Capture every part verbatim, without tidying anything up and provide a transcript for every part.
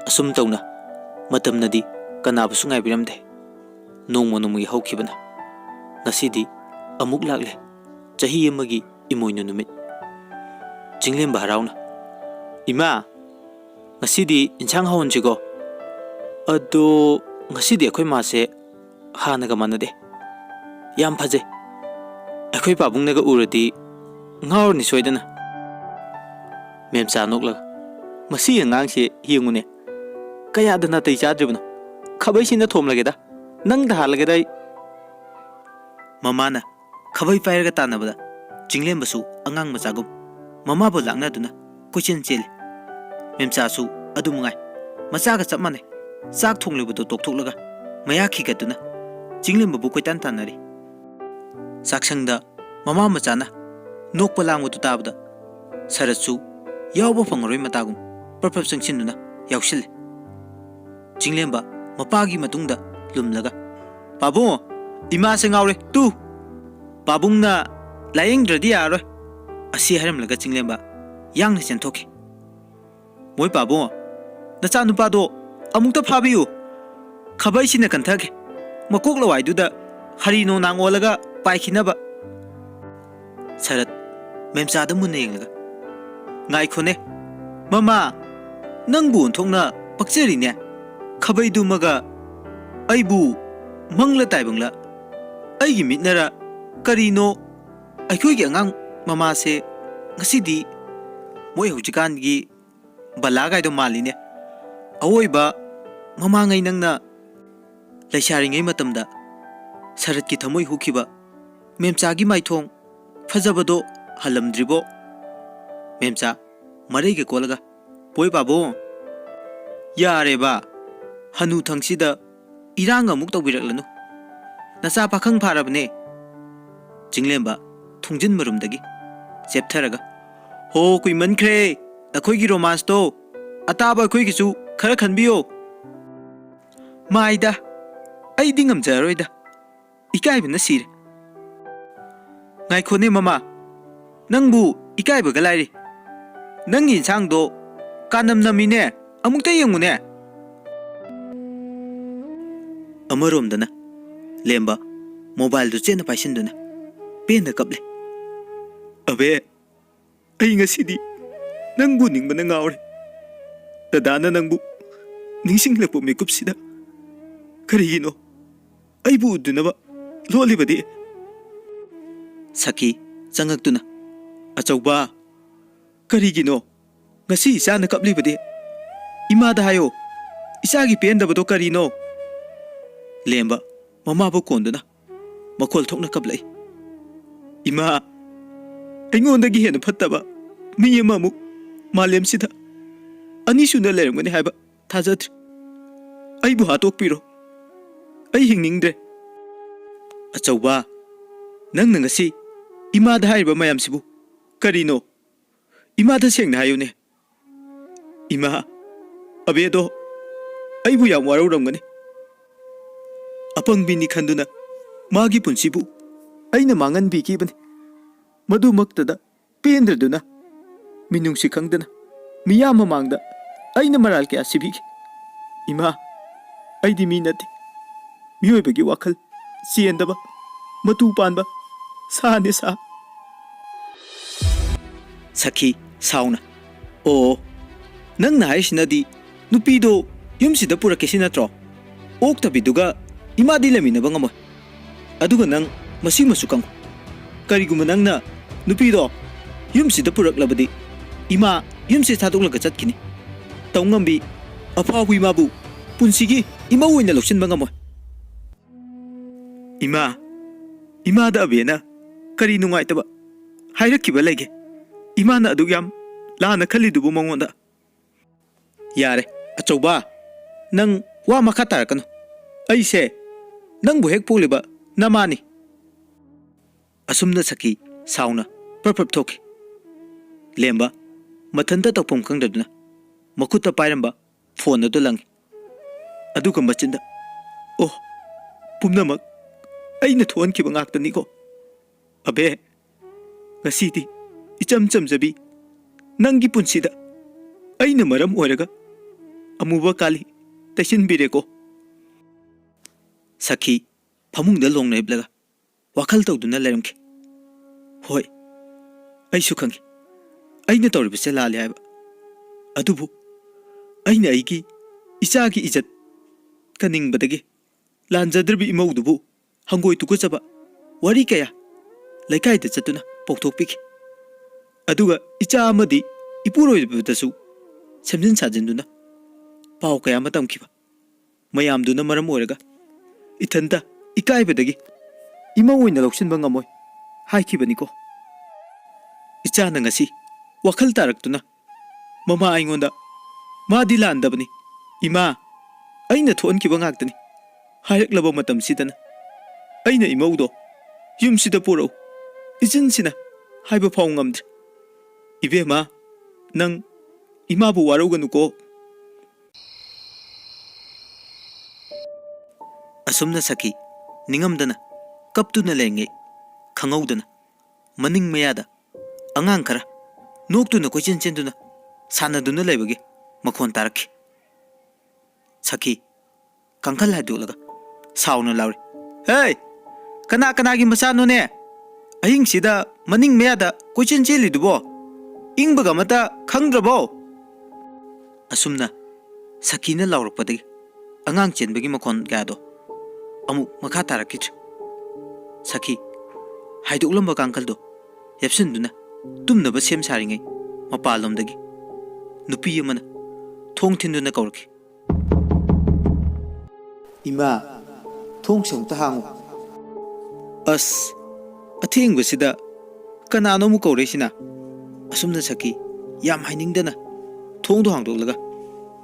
ꯑꯁꯨꯝ ꯇꯧꯅ ꯃꯇꯝꯅꯗꯤ ꯀꯅꯥꯕꯨꯁꯨ ꯉꯥꯏꯕꯤꯔꯝꯗꯦ꯫ ꯅꯣꯡꯃ ꯅꯣꯡꯃꯒꯤ ꯍꯧꯈꯤꯕꯅ ꯉꯁꯤꯗꯤ ꯑꯃꯨꯛ ꯂꯥꯛꯂꯦ, ꯆꯍꯤ ꯑꯃꯒꯤ ꯏꯃꯣꯏꯅꯨ ꯅꯨꯃꯤꯠ꯫ ꯆꯤꯡꯂꯦꯝꯕ ꯍꯔꯥꯎꯅ, "ꯏꯃꯥ, ꯉꯁꯤꯗꯤ ꯏꯟꯁꯥꯡ ꯍꯧꯍꯟꯁꯤꯀꯣ꯫ ꯑꯗꯣ ꯉꯁꯤꯗꯤ ꯑꯩꯈꯣꯏ ꯃꯥꯁꯦ ꯍꯥꯟꯅꯒ ꯃꯥꯟꯅꯗꯦ꯫ ꯌꯥꯝ ꯐꯖꯩ꯫ ꯑꯩꯈꯣꯏ ꯄꯥꯕꯨꯡꯅꯒ ꯎꯔꯗꯤ ꯉꯥꯎꯔꯅꯤ ꯁꯣꯏꯗꯅ꯫" ꯃꯦꯝꯆꯥ ꯅꯣꯛꯂꯒ, "ꯃꯁꯤ ꯑꯉꯥꯡꯁꯦ ꯌꯦꯡꯉꯨꯅꯦ, ꯀꯌꯥꯗ ꯅꯥꯇꯩ ꯆꯥꯗ꯭ꯔꯤꯕꯅꯣ꯫ ꯈꯥꯕꯩꯁꯤꯅ ꯊꯣꯝꯂꯒꯦꯗ, ꯅꯪꯗ ꯍꯥꯜꯂꯒꯦꯗ ꯑꯩ꯫" ꯃꯃꯥꯅ ꯈꯥꯕꯩ ꯄꯥꯏꯔꯒ ꯇꯥꯟꯅꯕꯗ ꯆꯤꯡꯂꯦꯝꯕꯁꯨ ꯑꯉꯥꯡ ꯃꯆꯥꯒꯨꯝ ꯃꯃꯥꯕꯨ ꯂꯥꯛꯅꯗꯨꯅ ꯀꯣꯏꯆꯦꯟ ꯆꯦꯜꯂꯤ꯫ ꯃꯦꯝꯆꯥꯁꯨ ꯑꯗꯨ ꯃꯉꯥꯏ, ꯃꯆꯥꯒ ꯆꯞ ꯃꯥꯟꯅꯩ꯫ ꯆꯥꯛ ꯊꯣꯡꯂꯤꯕꯗꯨ ꯇꯣꯛꯊꯣꯛꯂꯒ ꯃꯌꯥ ꯈꯤꯒꯠꯇꯨꯅ ꯆꯤꯡꯂꯦꯝꯕꯕꯨ ꯀꯣꯏꯇꯥꯟ ꯇꯥꯟꯅꯔꯤ꯫ ꯆꯥꯛꯁꯪꯗ ꯃꯃꯥ ꯃꯆꯥꯅ ꯅꯣꯛꯄ ꯂꯥꯡꯕꯗꯨ ꯇꯥꯕꯗ ꯁꯔꯠꯁꯨ ꯌꯥꯎꯕ ꯐꯪꯉꯔꯣꯏ ꯃꯇꯥꯒꯨꯝ ꯄ꯭ꯔꯞ ꯄ꯭ꯔꯞ ꯆꯪꯁꯤꯟꯗꯨꯅ ꯌꯥꯎꯁꯤꯜꯂꯦ꯫ ꯆꯤꯡꯂꯦꯝꯕ ꯃꯄꯥꯒꯤ ꯃꯇꯨꯡꯗ ꯂꯨꯝꯂꯒ, "ꯄꯥꯕꯨꯡ, ꯏꯃꯥꯁꯦ ꯉꯥꯎꯔꯦ, ꯇꯨ! ꯄꯥꯕꯨꯡꯅ ꯂꯥꯌꯦꯡꯗ꯭ꯔꯗꯤ ꯌꯥꯔꯔꯣꯏ" ꯑꯁꯤ ꯍꯥꯏꯔꯝꯂꯒ ꯆꯤꯡꯂꯦꯝꯕ ꯌꯥꯡꯅ ꯆꯦꯟꯊꯣꯛꯈꯤ꯫ "ꯃꯣꯏ ꯄꯥꯕꯨꯡ, ꯅꯆꯥꯅꯨꯄꯥꯗꯣ ꯑꯃꯨꯛꯇ ꯐꯥꯕꯤꯌꯨ꯫ ꯈꯥꯕꯩꯁꯤꯅ ꯀꯟꯊꯒꯦ꯫ ꯃꯀꯣꯛ ꯂꯋꯥꯏꯗꯨꯗ ꯍꯔꯤ ꯅꯣꯡꯅꯥꯡ ꯑꯣꯜꯂꯒ ꯄꯥꯏꯈꯤꯅꯕ꯫" ꯁꯔꯠ ꯃꯦꯝꯆꯥꯗ ꯃꯨꯟꯅ ꯌꯦꯡꯂꯒ, "ꯉꯥꯏꯈꯣꯅꯦ, ꯃꯃꯥ, ꯅꯪꯕꯨ ꯑꯣꯟꯊꯣꯛꯅ ꯄꯛꯆꯔꯤꯅꯦ꯫ ꯈꯥꯕꯩꯗꯨꯃꯒ ꯑꯩꯕꯨ ꯃꯪꯂ ꯇꯥꯏꯕꯪꯂ꯫ ꯑꯩꯒꯤ ꯃꯤꯠꯅꯔ ꯀꯔꯤꯅꯣ, ꯑꯩꯈꯣꯏꯒꯤ ꯑꯉꯥꯡ ꯃꯃꯥꯁꯦ ꯉꯁꯤꯗꯤ ꯃꯣꯏ ꯍꯧꯖꯤꯛꯀꯥꯟꯒꯤ ꯕꯂꯥꯒꯥꯏꯗꯣ ꯃꯥꯜꯂꯤꯅꯦ꯫ ꯑꯋꯣꯏꯕ ꯃꯃꯥꯡꯉꯩ ꯅꯪꯅ ꯂꯩꯁꯥꯔꯤꯉꯩ ꯃꯇꯝꯗ ꯁꯔꯠꯀꯤ ꯊꯃꯣꯏ ꯍꯨꯈꯤꯕ ꯃꯦꯝꯆꯥꯒꯤ ꯃꯥꯏꯊꯣꯡ ꯐꯖꯕꯗꯣ ꯍꯜꯂꯝꯗ꯭ꯔꯤꯕꯣ?" ꯃꯦꯝꯆꯥ ꯃꯔꯩꯒ ꯀꯣꯜꯂꯒ, "ꯕꯣꯏ ꯄꯥꯕꯨꯡ, ꯌꯥꯔꯦꯕ, ꯍꯅꯨ ꯊꯪꯁꯤꯗ ꯏꯔꯥꯡ ꯑꯃꯨꯛ ꯇꯧꯕꯤꯔꯛꯂꯅꯨ꯫ ꯅꯆꯥ ꯄꯥꯈꯪ ꯐꯥꯔꯕꯅꯦ꯫" ꯆꯤꯡꯂꯦꯝꯕ ꯊꯣꯡꯖꯤꯟ ꯃꯔꯨꯝꯗꯒꯤ ꯆꯦꯞꯊꯔꯒ, "ꯍꯣ, ꯀꯨꯏꯃꯟꯈ꯭ꯔꯦ ꯅꯈꯣꯏꯒꯤ ꯔꯣꯃꯥꯟꯁꯇꯣ꯫ ꯑꯇꯥꯕ ꯑꯩꯈꯣꯏꯒꯤꯁꯨ ꯈꯔ ꯈꯟꯕꯤꯌꯣ꯫" "ꯃꯥꯏꯗ, ꯑꯩꯗꯤ ꯉꯝꯖꯔꯔꯣꯏꯗ꯫ ꯏꯀꯥꯏꯕꯅ ꯁꯤꯔꯦ꯫" "ꯉꯥꯏꯈꯣꯅꯦ ꯃꯃꯥ, ꯅꯪꯕꯨ ꯏꯀꯥꯏꯕꯒ ꯂꯥꯏꯔꯤ꯫ ꯅꯪꯒꯤ ꯏꯟꯁꯥꯡꯗꯣ ꯀꯥꯅꯝ ꯅꯝꯃꯤꯅꯦ꯫ ꯑꯃꯨꯛꯇ ꯌꯦꯡꯉꯨꯅꯦ꯫ ꯑꯃꯔꯣꯝꯗꯅ ꯂꯦꯝꯕ ꯃꯣꯕꯥꯏꯜꯗꯨ ꯆꯦꯠꯅ ꯄꯥꯏꯁꯤꯟꯗꯨꯅ ꯄꯦꯟꯅ ꯀꯞꯂꯤ꯫ "ꯑꯕꯦ, ꯑꯩ ꯉꯁꯤꯗꯤ ꯅꯪꯕꯨ ꯅꯤꯡꯕꯅ ꯉꯥꯎꯔꯦ꯫ ꯗꯗꯥꯅ ꯅꯪꯕꯨ ꯅꯤꯡꯁꯤꯡꯂꯛꯄ ꯃꯤꯀꯨꯞꯁꯤꯗ ꯀꯔꯤꯒꯤꯅꯣ ꯑꯩꯕꯨ ꯎꯗꯅꯕ ꯂꯣꯠꯂꯤꯕꯗꯤ?" ꯁꯈꯤ ꯆꯪꯉꯛꯇꯨꯅ, "ꯑꯆꯧꯕ, ꯀꯔꯤꯒꯤꯅꯣ ꯉꯁꯤ ꯏꯆꯥꯅ ꯀꯞꯂꯤꯕꯗꯤ? ꯏꯃꯥꯗ ꯍꯥꯏꯌꯣ, ꯏꯆꯥꯒꯤ ꯄꯦꯟꯗꯕꯗꯣ ꯀꯔꯤꯅꯣ?" ꯂꯦꯝꯕ ꯃꯃꯥꯕꯨ ꯀꯣꯟꯗꯨꯅ ꯃꯈꯣꯜ ꯊꯣꯛꯅ ꯀꯞꯂꯛꯏ꯫ "ꯏꯃꯥ, ꯑꯩꯉꯣꯟꯗꯒꯤ ꯍꯦꯟꯅ ꯐꯠꯇꯕ ꯃꯤ ꯑꯃꯃꯨꯛ ꯃꯥꯂꯦꯝꯁꯤꯗ ꯑꯅꯤꯁꯨꯅ ꯂꯩꯔꯝꯒꯅꯤ ꯍꯥꯏꯕ ꯊꯥꯖꯗ꯭ꯔꯦ꯫ ꯑꯩꯕꯨ ꯍꯥꯠꯇꯣꯛꯄꯤꯔꯣ꯫ ꯑꯩ ꯍꯤꯡꯅꯤꯡꯗ꯭ꯔꯦ꯫" "ꯑꯆꯧꯕ, ꯅꯪꯅ ꯉꯁꯤ ꯏꯃꯥꯗ ꯍꯥꯏꯔꯤꯕ ꯃꯌꯥꯝꯁꯤꯕꯨ ꯀꯔꯤꯅꯣ? ꯏꯃꯥꯗ ꯁꯦꯡꯅ ꯍꯥꯏꯌꯨꯅꯦ꯫ ꯏꯃꯥ, ꯑꯕꯦꯗꯣ ꯑꯩꯕꯨ ꯌꯥꯝ ꯋꯥꯔꯧꯔꯝꯒꯅꯤ꯫ ꯑꯄꯪꯕꯤꯅꯤ ꯈꯟꯗꯨꯅ ꯃꯥꯒꯤ ꯄꯨꯟꯁꯤꯕꯨ ꯑꯩꯅ ꯃꯥꯡꯍꯟꯕꯤꯈꯤꯕꯅꯤ꯫ ꯃꯗꯨꯃꯛꯇꯗ ꯄꯦꯟꯗ꯭ꯔꯗꯨꯅ, ꯃꯤꯅꯨꯡꯁꯤ ꯈꯪꯗꯅ ꯃꯤꯌꯥꯝ ꯃꯃꯥꯡꯗ ꯑꯩꯅ ꯃꯔꯥꯜ ꯀꯌꯥ ꯁꯤꯕꯤꯈꯤ꯫ ꯏꯃꯥ, ꯑꯩꯗꯤ ꯃꯤ ꯅꯠꯇꯦ꯫ ꯃꯤꯑꯣꯏꯕꯒꯤ ꯋꯥꯈꯜ ꯆꯦꯟꯗꯕ, ꯃꯇꯨ ꯄꯥꯟꯕ ꯁꯥꯅꯦ, ꯁꯥ꯫" ꯁꯈꯤ ꯁꯥꯎꯅ, "ꯑꯣ, ꯅꯪꯅ ꯍꯥꯏꯔꯤꯁꯤꯅꯗꯤ ꯅꯨꯄꯤꯗꯣ ꯌꯨꯝꯁꯤꯗ ꯄꯨꯔꯛꯀꯦ ꯁꯤ ꯅꯠꯇ꯭ꯔꯣ? ꯑꯣꯛꯇꯕꯤꯗꯨꯒ ꯏꯃꯥꯗꯤ ꯂꯩꯃꯤꯟꯅꯕ ꯉꯝꯃꯣꯏ꯫ ꯑꯗꯨꯒ ꯅꯪ ꯃꯁꯤꯃꯁꯨ ꯈꯪꯉꯨ, ꯀꯔꯤꯒꯨꯝꯕ ꯅꯪꯅ ꯅꯨꯄꯤꯗꯣ ꯌꯨꯝꯁꯤꯗ ꯄꯨꯔꯛꯂꯕꯗꯤ ꯏꯃꯥ ꯌꯨꯝꯁꯤ ꯊꯥꯗꯣꯛꯂꯒ ꯆꯠꯈꯤꯅꯤ꯫ ꯇꯧꯉꯝꯕꯤ ꯑꯐꯥꯎꯕꯤ ꯃꯥꯕꯨ ꯄꯨꯟꯁꯤꯒꯤ ꯏꯃꯧ ꯑꯣꯏꯅ ꯂꯧꯁꯤꯟꯕ ꯉꯝꯃꯣꯏ꯫" "ꯏꯃꯥ, ꯏꯃꯥꯗ ꯑꯕꯦꯅ ꯀꯔꯤ ꯅꯨꯡꯉꯥꯏꯇꯕ ꯍꯥꯏꯔꯛꯈꯤꯕ ꯂꯩꯒꯦ? ꯏꯃꯥꯅ ꯑꯗꯨꯛ ꯌꯥꯝ ꯂꯥꯟꯅ ꯈꯜꯂꯤꯗꯨꯕꯨ ꯃꯉꯣꯟꯗ?" "ꯌꯥꯔꯦ, ꯑꯆꯧꯕ, ꯅꯪ ꯋꯥ ꯃꯈꯥ ꯇꯥꯔꯛꯀꯅꯨ꯫ ꯑꯩꯁꯦ ꯅꯪꯕꯨ ꯍꯦꯛ ꯄꯣꯛꯂꯤꯕ ꯅꯃꯥꯅꯤ꯫" ꯑꯁꯨꯝꯅ ꯁꯈꯤ ꯁꯥꯎꯅ ꯄ꯭ꯔꯞ ꯄ꯭ꯔꯞ ꯊꯣꯛꯈꯤ꯫ ꯂꯦꯝꯕ ꯃꯊꯟꯇ ꯇꯧꯐꯝ ꯈꯪꯗꯗꯨꯅ ꯃꯈꯨꯠꯇ ꯄꯥꯏꯔꯝꯕ ꯐꯣꯟ ꯑꯗꯨ ꯂꯪꯉꯤ꯫ ꯑꯗꯨꯒ ꯃꯆꯤꯟꯗ, "ꯑꯣ, ꯄꯨꯝꯅꯃꯛ ꯑꯩꯅ ꯊꯣꯛꯍꯟꯈꯤꯕ ꯉꯥꯛꯇꯅꯤꯀꯣ꯫ ꯑꯕꯦ, ꯉꯁꯤꯗꯤ ꯏꯆꯝ ꯆꯝꯖꯕꯤ ꯅꯪꯒꯤ ꯄꯨꯟꯁꯤꯗ ꯑꯩꯅ ꯃꯔꯝ ꯑꯣꯏꯔꯒ ꯑꯃꯨꯕ ꯀꯥꯂꯤ ꯇꯩꯁꯤꯟꯕꯤꯔꯦꯀꯣ꯫ ꯁꯈꯤ ꯐꯃꯨꯡꯗ ꯂꯣꯡꯅ ꯍꯤꯞꯂꯒ ꯋꯥꯈꯜ ꯇꯧꯗꯨꯅ ꯂꯩꯔꯝꯈꯤ꯫ ꯍꯣꯏ, ꯑꯩꯁꯨ ꯈꯪꯏ ꯑꯩꯅ ꯇꯧꯔꯤꯕꯁꯦ ꯂꯥꯜꯂꯦ ꯍꯥꯏꯕ꯫ ꯑꯗꯨꯕꯨ ꯑꯩꯅ ꯑꯩꯒꯤ ꯏꯆꯥꯒꯤ ꯏꯖꯠ ꯀꯟꯅꯤꯡꯕꯗꯒꯤ ꯂꯥꯟꯖꯗ꯭ꯔꯕꯤ ꯏꯃꯧꯗꯨꯕꯨ ꯍꯪꯒꯣꯏ ꯇꯨꯀꯠꯆꯕ ꯋꯥꯔꯤ ꯀꯌꯥ ꯂꯩꯀꯥꯏꯗ ꯆꯠꯇꯨꯅ ꯄꯧꯊꯣꯛꯄꯤꯈꯤ꯫ ꯑꯗꯨꯒ ꯏꯆꯥ ꯑꯃꯗꯤ ꯏꯄꯨꯔꯣꯏꯕꯗꯁꯨ ꯁꯦꯝꯖꯤꯟ ꯁꯥꯖꯤꯟꯗꯨꯅ ꯄꯥꯎ ꯀꯌꯥ ꯑꯃ ꯇꯝꯈꯤꯕ ꯃꯌꯥꯝꯗꯨꯅ ꯃꯔꯝ ꯑꯣꯏꯔꯒ ꯏꯊꯟꯇ ꯏꯀꯥꯏꯕꯗꯒꯤ ꯏꯃꯧ ꯑꯣꯏꯅ ꯂꯧꯁꯤꯟꯕ ꯉꯝꯃꯣꯏ ꯍꯥꯏꯈꯤꯕꯅꯤꯀꯣ꯫ ꯏꯆꯥꯅ ꯉꯁꯤ ꯋꯥꯈꯜ ꯇꯥꯔꯛꯇꯨꯅ ꯃꯃꯥ ꯑꯩꯉꯣꯟꯗ "ꯃꯥꯗꯤ ꯂꯥꯟꯗꯕꯅꯤ, ꯏꯃꯥ, ꯑꯩꯅ ꯊꯣꯛꯍꯟꯈꯤꯕ ꯉꯥꯛꯇꯅꯤ" ꯍꯥꯏꯔꯛꯂꯕ ꯃꯇꯝꯁꯤꯗꯅ ꯑꯩꯅ ꯏꯃꯧꯗꯣ "ꯌꯨꯝꯁꯤꯗ ꯄꯨꯔꯛꯎ, ꯏꯆꯤꯟꯁꯤꯅ" ꯍꯥꯏꯕ ꯐꯥꯎ ꯉꯝꯗ꯭ꯔꯦ꯫ ꯏꯕꯦꯝꯃ, ꯅꯪ ꯏꯃꯥꯕꯨ ꯋꯥꯔꯧꯒꯅꯨꯀꯣ꯫ ꯑꯁꯨꯝꯅ ꯁꯈꯤ ꯅꯤꯡꯉꯝꯗꯅ ꯀꯞꯇꯨꯅ ꯂꯩꯔꯤꯉꯩ ꯈꯪꯍꯧꯗꯅ ꯃꯅꯤꯡ ꯃꯌꯥꯗ ꯑꯉꯥꯡ ꯈꯔ ꯅꯣꯛꯇꯨꯅ ꯀꯣꯏꯆꯦꯟ ꯆꯦꯟꯗꯨꯅ ꯁꯥꯟꯅꯗꯨꯅ ꯂꯩꯕꯒꯤ ꯃꯈꯣꯟ ꯇꯥꯔꯛꯈꯤ꯫ ꯁꯈꯤ ꯀꯥꯡꯈꯜ ꯍꯥꯏꯗꯣꯛꯂꯒ ꯁꯥꯎꯅ ꯂꯥꯎꯔꯤ, "ꯍꯦ! ꯀꯅꯥ ꯀꯅꯥꯒꯤ ꯃꯆꯥꯅꯣꯅꯦ? ꯑꯍꯤꯡꯁꯤꯗ ꯃꯅꯤꯡ ꯃꯌꯥꯗ ꯀꯣꯏꯆꯦꯟ ꯆꯦꯜꯂꯤꯗꯨꯕꯣ? ꯏꯪꯕꯒ ꯑꯃꯇ ꯈꯪꯗ꯭ꯔꯕꯣ?" ꯑꯁꯨꯝꯅ ꯁꯈꯤꯅ ꯂꯥꯎꯔꯛꯄꯗꯒꯤ ꯑꯉꯥꯡ ꯆꯦꯟꯕꯒꯤ ꯃꯈꯣꯟ ꯀꯌꯥꯗꯣ ꯑꯃꯨꯛ ꯃꯈꯥ ꯇꯥꯔꯛꯈꯤꯗ꯭ꯔꯦ꯫ ꯁꯈꯤ ꯍꯥꯏꯗꯣꯛꯂꯝꯕ ꯀꯥꯡꯈꯜꯗꯣ ꯌꯦꯞꯁꯤꯟꯗꯨꯅ ꯇꯨꯝꯅꯕ ꯁꯦꯝ ꯁꯥꯔꯤꯉꯩ ꯃꯄꯥꯟꯂꯣꯝꯗꯒꯤ ꯅꯨꯄꯤ ꯑꯃꯅ ꯊꯣꯡ ꯊꯤꯟꯗꯨꯅ ꯀꯧꯔꯛꯈꯤ꯫ "ꯏꯃꯥ, ꯊꯣꯡꯁꯦ ꯑꯃꯨꯛꯇ ꯍꯥꯡꯉꯨ꯫" ꯑꯁ, ꯑꯊꯦꯡꯕꯁꯤꯗ ꯀꯅꯥꯅꯣ ꯑꯃꯨꯛ ꯀꯧꯔꯛꯏꯁꯤꯅ? ꯑꯁꯨꯝꯅ ꯁꯈꯤ ꯌꯥꯝ ꯍꯥꯏꯅꯤꯡꯗꯅ ꯊꯣꯡꯗꯣ ꯍꯥꯡꯗꯣꯛꯂꯒ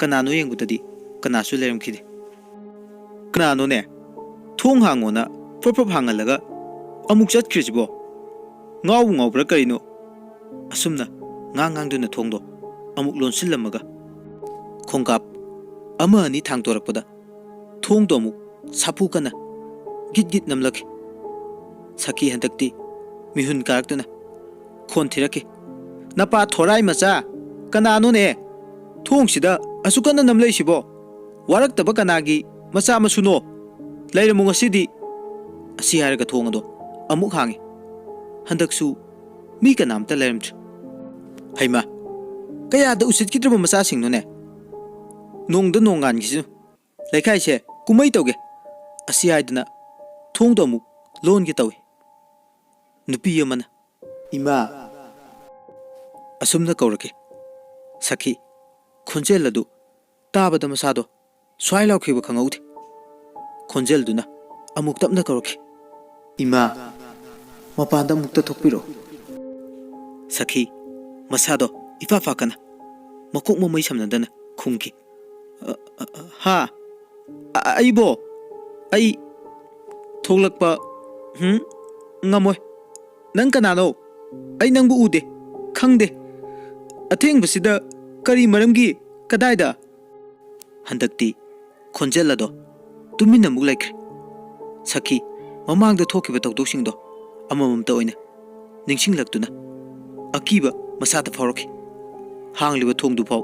ꯀꯅꯥꯅꯣ ꯌꯦꯡꯕꯗꯗꯤ ꯀꯅꯥꯁꯨ ꯂꯩꯔꯝꯈꯤꯗꯦ꯫ "ꯀꯅꯥꯅꯣꯅꯦ? ꯊꯣꯡ ꯍꯥꯡꯉꯣꯅ ꯄ꯭ꯔꯞ ꯄ꯭ꯔꯞ ꯍꯥꯡꯍꯜꯂꯒ ꯑꯃꯨꯛ ꯆꯠꯈ꯭ꯔꯤꯁꯤꯕꯣ? ꯉꯥꯎꯕꯨ ꯉꯥꯎꯕ꯭ꯔꯥ ꯀꯔꯤꯅꯣ?" ꯑꯁꯨꯝꯅ ꯉꯥꯡ ꯉꯥꯡꯗꯨꯅ ꯊꯣꯡꯗꯣ ꯑꯃꯨꯛ ꯂꯣꯟꯁꯤꯜꯂꯝꯃꯒ ꯈꯣꯡꯀꯥꯞ ꯑꯃ ꯑꯅꯤ ꯊꯥꯡꯗꯣꯔꯛꯄꯗ ꯊꯣꯡꯗꯣ ꯑꯃꯨꯛ ꯁꯥꯐꯨ ꯀꯟꯅ ꯒꯤꯠ ꯒꯤꯠ ꯅꯝꯂꯛꯈꯤ꯫ ꯁꯈꯤ ꯍꯟꯗꯛꯇꯤ ꯃꯤꯍꯨꯟ ꯀꯥꯔꯛꯇꯨꯅ ꯈꯣꯟ ꯊꯤꯔꯛꯈꯤ, "ꯅꯄꯥ ꯊꯣꯔꯥꯏ ꯃꯆꯥ, ꯀꯅꯥꯅꯣꯅꯦ ꯊꯣꯡꯁꯤꯗ "ꯑꯁꯨꯛ ꯀꯟꯅ ꯅꯝꯂꯛꯏꯁꯤꯕꯣ? ꯋꯥꯔꯛꯇꯕ ꯀꯅꯥꯒꯤ ꯃꯆꯥ ꯃꯁꯨꯅꯣ? ꯂꯩꯔꯝꯃꯨ ꯉꯁꯤꯗꯤ"꯫ ꯑꯁꯤ ꯍꯥꯏꯔꯒ ꯊꯣꯡ ꯑꯗꯣ ꯑꯃꯨꯛ ꯍꯥꯡꯉꯤ꯫ ꯍꯟꯗꯛꯁꯨ ꯃꯤ ꯀꯅꯥꯝꯇ ꯂꯩꯔꯝꯗ꯭ꯔꯦ꯫ "ꯍꯩꯃꯥ, ꯀꯌꯥꯗ ꯎꯁꯤꯠꯈꯤꯗ꯭ꯔꯕ ꯃꯆꯥꯁꯤꯡꯅꯣꯅꯦ! ꯅꯣꯡꯗ ꯅꯣꯡ ꯉꯥꯟꯈꯤꯁꯅꯨ꯫ ꯂꯩꯀꯥꯏꯁꯦ ꯀꯨꯝꯍꯩ ꯇꯧꯒꯦ"꯫ ꯑꯁꯤ ꯍꯥꯏꯗꯨꯅ ꯊꯣꯡꯗꯣ ꯑꯃꯨꯛ ꯂꯣꯟꯒꯦ ꯇꯧꯏ꯫ ꯅꯨꯄꯤ ꯑꯃꯅ, "ꯏꯃꯥ!" ꯑꯁꯨꯝꯅ ꯀꯧꯔꯛꯈꯤ꯫ ꯁꯈꯤ, ꯈꯣꯟꯖꯦꯜ ꯑꯗꯨ ꯇꯥꯕꯗ ꯃꯁꯥꯗꯣ ꯁ꯭ꯋꯥꯏ ꯂꯥꯎꯈꯤꯕ ꯈꯪꯍꯧꯗꯦ꯫ ꯈꯣꯟꯖꯦꯜꯗꯨꯅ ꯑꯃꯨꯛ ꯇꯞꯅ ꯀꯧꯔꯛꯈꯤ, "ꯏꯃꯥ, ꯃꯄꯥꯟꯗ ꯑꯃꯨꯛꯇ ꯊꯣꯛꯄꯤꯔꯛꯎ"꯫ ꯁꯈꯤ, ꯃꯁꯥꯗꯣ ꯏꯐꯥ ꯐꯥꯛꯀꯅ, ꯃꯀꯣꯛ ꯃꯃꯩ ꯁꯝꯅꯗꯅ ꯈꯨꯝꯈꯤ, "ꯑ, ꯑ, ꯑ, ꯍꯥ? ꯑ, ꯑ, ꯑꯩꯕꯣ? ꯑꯩ ꯊꯣꯛꯂꯛꯄ, ꯍꯨꯝ, ꯉꯝꯃꯣꯏ꯫ ꯅꯪ ꯀꯅꯥꯅꯣ? ꯑꯩ ꯅꯪꯕꯨ ꯎꯗꯦ, ꯈꯪꯗꯦ꯫ ꯑꯊꯦꯡꯕꯁꯤꯗ ꯀꯔꯤ ꯃꯔꯝꯒꯤ? ꯀꯗꯥꯏꯗ?" ꯍꯟꯗꯛꯇꯤ ꯈꯣꯟꯖꯦꯜ ꯑꯗꯣ ꯇꯨꯃꯤꯟꯅ ꯑꯃꯨꯛ ꯂꯩꯈ꯭ꯔꯦ꯫ ꯁꯈꯤ ꯃꯃꯥꯡꯗ ꯊꯣꯛꯈꯤꯕ ꯊꯧꯗꯣꯛꯁꯤꯡꯗꯣ ꯑꯃꯃꯝꯇ ꯑꯣꯏꯅ ꯅꯤꯡꯁꯤꯡꯂꯛꯇꯨꯅ ꯑꯀꯤꯕ ꯃꯁꯥꯗ ꯐꯥꯎꯔꯛꯈꯤ꯫ ꯍꯥꯡꯂꯤꯕ ꯊꯣꯡꯗꯨꯐꯥꯎ